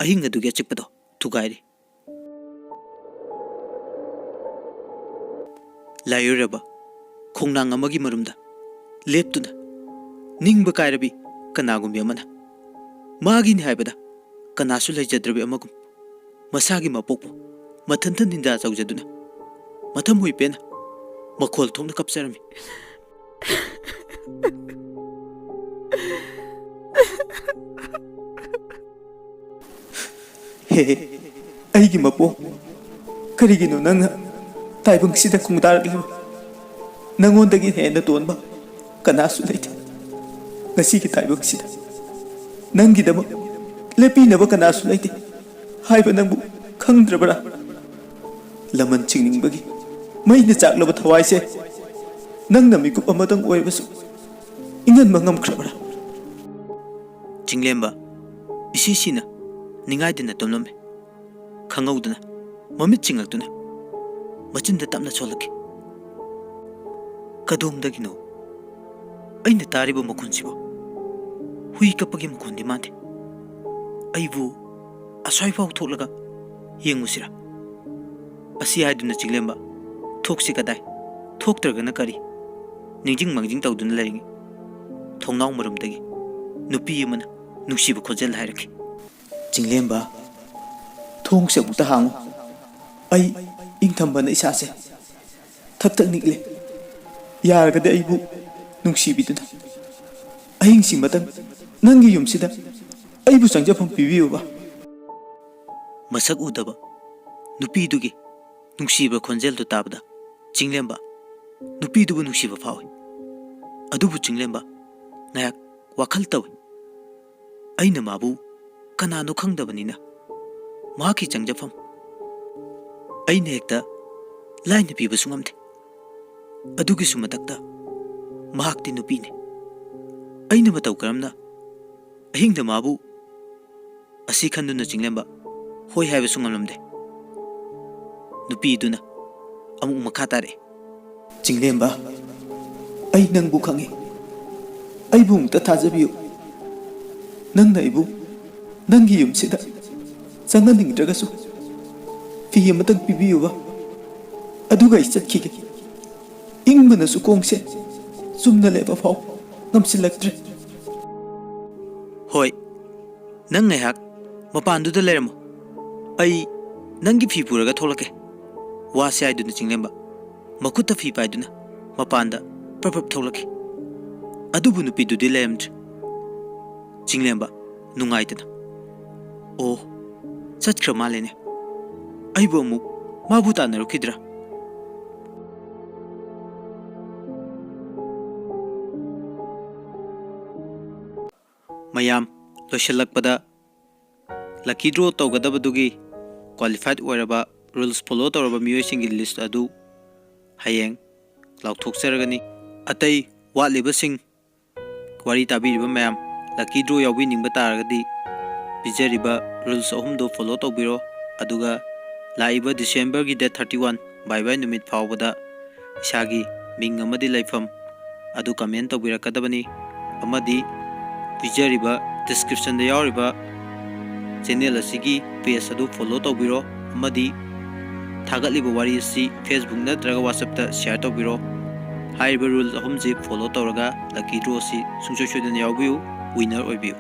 ꯑꯍꯤꯡ ꯑꯗꯨꯒꯤ ꯑꯆꯤꯛꯄꯗꯣ ꯊꯨꯒꯥꯏꯔꯤ꯫ ꯂꯥꯏꯑꯣꯏꯔꯕ ꯈꯣꯡꯅꯥꯡ ꯑꯃꯒꯤ ꯃꯔꯨꯝꯗ ꯂꯦꯞꯇꯨꯅ ꯅꯤꯡꯕ ꯀꯥꯏꯔꯕꯤ ꯀꯅꯥꯒꯨꯝꯕꯤ ꯑꯃꯅ ꯃꯥꯒꯤꯅꯤ ꯍꯥꯏꯕꯗ ꯀꯅꯥꯁꯨ ꯂꯩꯖꯗ꯭ꯔꯕꯤ ꯑꯃꯒꯨꯝ ꯃꯁꯥꯒꯤ ꯃꯄꯣꯛꯄꯨ ꯃꯊꯟꯇ ꯅꯤꯟꯗꯥ ꯇꯧꯖꯗꯨꯅ ꯃꯊꯃꯣꯏ ꯄꯦꯟꯅ ꯃꯈꯣꯜ ꯊꯣꯛꯅ ꯀꯞꯆꯔꯝꯃꯤ꯫ "ꯍꯦ, ꯑꯩꯒꯤ ꯃꯄꯣꯛ, ꯀꯔꯤꯒꯤꯅꯣ ꯅꯪꯅ ꯇꯥꯏꯕꯪꯁꯤꯗ ꯈꯣꯡꯗꯥꯔꯛꯂꯤꯕ ꯅꯪꯉꯣꯟꯗꯒꯤ ꯍꯦꯟꯅ ꯇꯣꯟꯕ ꯀꯅꯥꯁꯨ ꯂꯩꯇꯦ꯫ ꯉꯁꯤꯒꯤ ꯇꯥꯏꯕꯪꯁꯤꯗ ꯅꯪꯒꯤꯗꯃꯛ ꯂꯦꯞꯄꯤꯅꯕ ꯀꯅꯥꯁꯨ ꯂꯩꯇꯦ ꯍꯥꯏꯕ ꯅꯪꯕꯨ ꯈꯪꯗ꯭ꯔꯕ꯭ꯔꯥ? ꯂꯃꯟ ꯆꯤꯡꯅꯤꯡꯕꯒꯤ ꯃꯩꯅ ꯆꯥꯛꯂꯕ ꯊꯋꯥꯏꯁꯦ ꯅꯪꯅ ꯃꯤꯀꯨꯞ ꯑꯃꯇꯪ ꯑꯣꯏꯔꯕꯁꯨ ꯏꯪꯍꯟꯕ ꯉꯝꯈ꯭ꯔꯕ꯭ꯔꯥ? ꯆꯤꯡꯂꯦꯝꯕ ꯏꯁꯤ ꯁꯤꯅ ꯅꯤꯡꯉꯥꯏꯗꯅ ꯇꯨꯝꯂꯝꯃꯤ꯫ ꯈꯪꯍꯧꯗꯅ ꯃꯃꯤꯠ ꯆꯤꯡꯂꯛꯇꯨꯅ ꯃꯆꯤꯟꯗ ꯇꯞꯅ ꯁꯣꯜꯂꯛꯈꯤ꯫ "ꯀꯗꯣꯝꯗꯒꯤꯅꯣ ꯑꯩꯅ ꯇꯥꯔꯤꯕ ꯃꯈꯣꯟꯁꯤꯕꯣ? ꯍꯨꯏ ꯀꯞꯄꯒꯤ ꯃꯈꯣꯟꯗꯤ ꯃꯥꯟꯗꯦ꯫ ꯑꯩꯕꯨ ꯑꯁ꯭ꯋꯥꯏꯐꯥꯎ ꯊꯣꯛꯂꯒ ꯌꯦꯡꯉꯨꯁꯤꯔꯥ?" ꯑꯁꯤ ꯍꯥꯏꯗꯨꯅ ꯆꯤꯡꯂꯦꯝꯕ ꯊꯣꯛꯁꯤ ꯀꯗꯥꯏ, ꯊꯣꯛꯇ꯭ꯔꯒꯅ ꯀꯔꯤ, ꯅꯤꯡꯖꯤꯡ ꯃꯥꯡꯖꯤꯡ ꯇꯧꯗꯨꯅ ꯂꯩꯔꯤꯉꯩ ꯊꯣꯡꯅꯥꯎ ꯃꯔꯨꯝꯗꯒꯤ ꯅꯨꯄꯤ ꯑꯃꯅ ꯅꯨꯡꯁꯤꯕ ꯈꯣꯟꯖꯦꯜ ꯍꯥꯏꯔꯛꯈꯤ꯫ "ꯆꯤꯡꯂꯦꯝꯕ, ꯊꯣꯡꯁꯦ ꯑꯃꯨꯛꯇ ꯍꯥꯡꯉꯨ꯫ ꯑꯩ ꯏꯪꯊꯝꯕꯅ ꯏꯁꯥꯁꯦ ꯊꯛ ꯊꯛ ꯅꯤꯛꯂꯦ꯫ ꯌꯥꯔꯒꯗꯤ ꯑꯩꯕꯨ ꯅꯨꯡꯁꯤꯕꯤꯗꯨꯅ ꯑꯍꯤꯡꯁꯤꯃꯇꯪ ꯅꯪꯒꯤ ꯌꯨꯝꯁꯤꯗ ꯑꯩꯕꯨ ꯆꯪꯖꯐꯝ ꯄꯤꯕꯤꯌꯨꯕ꯫" ꯃꯁꯛ ꯎꯗꯕ ꯅꯨꯄꯤꯗꯨꯒꯤ ꯅꯨꯡꯁꯤꯕ ꯈꯣꯟꯖꯦꯜꯗꯨ ꯇꯥꯕꯗ ꯆꯤꯡꯂꯦꯝꯕ ꯅꯨꯄꯤꯗꯨꯕꯨ ꯅꯨꯡꯁꯤꯕ ꯐꯥꯎꯏ꯫ ꯑꯗꯨꯕꯨ ꯆꯤꯡꯂꯦꯝꯕ ꯉꯥꯏꯍꯥꯛ ꯋꯥꯈꯜ ꯇꯧꯏ꯫ ꯑꯩꯅ ꯃꯥꯕꯨ ꯀꯅꯥꯅꯣ ꯈꯪꯗꯕꯅꯤꯅ ꯃꯍꯥꯛꯀꯤ ꯆꯪꯖꯐꯝ ꯑꯩꯅ ꯍꯦꯛꯇ ꯂꯥꯏꯅ ꯄꯤꯕꯁꯨ ꯉꯝꯗꯦ꯫ ꯑꯗꯨꯒꯤꯁꯨ ꯃꯊꯛꯇ ꯃꯍꯥꯛꯇꯤ ꯅꯨꯄꯤꯅꯤ꯫ ꯑꯩꯅ ꯃꯇꯧ ꯀꯔꯝꯅ ꯑꯍꯤꯡꯗ ꯃꯥꯕꯨ ꯑꯁꯤ ꯈꯟꯗꯨꯅ ꯆꯤꯡꯂꯦꯝꯕ ꯍꯣꯏ ꯍꯥꯏꯕꯁꯨ ꯉꯝꯂꯝꯗꯦ꯫ ꯅꯨꯄꯤꯗꯨꯅ ꯑꯃꯨꯛ ꯃꯈꯥ ꯇꯥꯔꯛꯏ꯫ "ꯆꯤꯡꯂꯦꯝꯕ, ꯑꯩ ꯅꯪꯕꯨ ꯈꯪꯏ꯫ ꯑꯩꯕꯨ ꯑꯃꯨꯛꯇ ꯊꯥꯖꯕꯤꯌꯨ꯫ ꯅꯪꯅ ꯑꯩꯕꯨ ꯅꯪꯒꯤ ꯌꯨꯝꯁꯤꯗ ꯆꯪꯍꯟꯅꯤꯡꯗ꯭ꯔꯒꯁꯨ ꯐꯤ ꯑꯃꯇꯪ ꯄꯤꯕꯤꯌꯨꯕ꯫ ꯑꯗꯨꯒ ꯑꯩ ꯆꯠꯈꯤꯒꯦ꯫ ꯏꯪꯕꯅꯁꯨ ꯈꯣꯡꯁꯦ ꯆꯨꯝꯅ ꯂꯦꯞꯄ ꯐꯥꯎ ꯉꯝꯁꯤꯜꯂꯛꯇ꯭ꯔꯦ꯫" "ꯍꯣꯏ, ꯅꯪ ꯉꯥꯏꯍꯥꯛ ꯃꯄꯥꯟꯗꯨꯗ ꯂꯩꯔꯝꯃꯨ꯫ ꯑꯩ ꯅꯪꯒꯤ ꯐꯤ ꯄꯨꯔꯒ ꯊꯣꯛꯂꯛꯀꯦ꯫" ꯋꯥꯁꯦ ꯍꯥꯏꯗꯨꯅ ꯆꯤꯡꯂꯦꯝꯕ ꯃꯈꯨꯠꯇ ꯐꯤ ꯄꯥꯏꯗꯨꯅ ꯃꯄꯥꯟꯗ ꯄ꯭ꯔꯞ ꯄ꯭ꯔꯞ ꯊꯣꯛꯂꯛꯈꯤ꯫ ꯑꯗꯨꯕꯨ ꯅꯨꯄꯤꯗꯨꯗꯤ ꯂꯩꯔꯝꯗ꯭ꯔꯦ꯫ ꯆꯤꯡꯂꯦꯝꯕ ꯅꯨꯡꯉꯥꯏꯇꯅ, "ꯑꯣ, ꯆꯠꯈ꯭ꯔ ꯃꯥꯜꯂꯦꯅꯦ꯫ ꯑꯩꯕꯨ ꯑꯃꯨꯛ ꯃꯥꯕꯨ ꯇꯥꯟꯅꯔꯨꯈꯤꯗ꯭ꯔꯥ?" ꯃꯌꯥꯝ, ꯂꯣꯏꯁꯤꯜꯂꯛꯄꯗ lucky draw ꯇꯧꯒꯗꯕꯗꯨꯒꯤ qualified ꯑꯣꯏꯔꯕ, rules follow ꯇꯧꯔꯕ ꯃꯤꯑꯣꯏꯁꯤꯡꯒꯤ list ꯑꯗꯨ ꯍꯌꯦꯡ ꯂꯥꯎꯊꯣꯛꯆꯔꯒꯅꯤ꯫ ꯑꯇꯩ ꯋꯥꯠꯂꯤꯕꯁꯤꯡ, ꯋꯥꯔꯤ ꯇꯥꯕꯤꯔꯤꯕ ꯃꯌꯥꯝ, lucky draw ꯌꯥꯎꯕꯤꯅꯤꯡꯕ ꯇꯥꯔꯒꯗꯤ ꯄꯤꯖꯔꯤꯕ rules ꯑꯍꯨꯝꯗꯨ follow ꯇꯧꯕꯤꯔꯣ꯫ ꯑꯗꯨꯒ ꯂꯥꯛꯏꯕ Decemberꯒꯤ date thirty one, ꯕꯥꯏ ꯕꯥꯏ ꯅꯨꯃꯤꯠ ꯐꯥꯎꯕꯗ ꯏꯁꯥꯒꯤ ꯃꯤꯡ ꯑꯃꯗꯤ ꯂꯩꯐꯝ ꯑꯗꯨ comment ꯇꯧꯕꯤꯔꯛꯀꯗꯕꯅꯤ꯫ ꯑꯃꯗꯤ ꯄꯤꯖꯔꯤꯕ descriptionꯗ ꯌꯥꯎꯔꯤꯕ channel ꯑꯁꯤꯒꯤ page ꯑꯗꯨ follow ꯇꯧꯕꯤꯔꯣ꯫ ꯑꯃꯗꯤ ꯊꯥꯒꯠꯂꯤꯕ ꯋꯥꯔꯤ ꯑꯁꯤ Facebook ꯅꯠꯇ꯭ꯔꯒ WhatsAppꯇ share ꯇꯧꯕꯤꯔꯣ꯫ ꯍꯥꯏꯔꯤꯕ rules ꯑꯍꯨꯝꯁꯤ follow ꯇꯧꯔꯒ lucky draw ꯑꯁꯤ ꯁꯨꯡꯁꯣꯏ ꯁꯣꯏꯗꯅ ꯌꯥꯎꯕꯤꯌꯨ, winner ꯑꯣꯏꯕꯤꯌꯨ꯫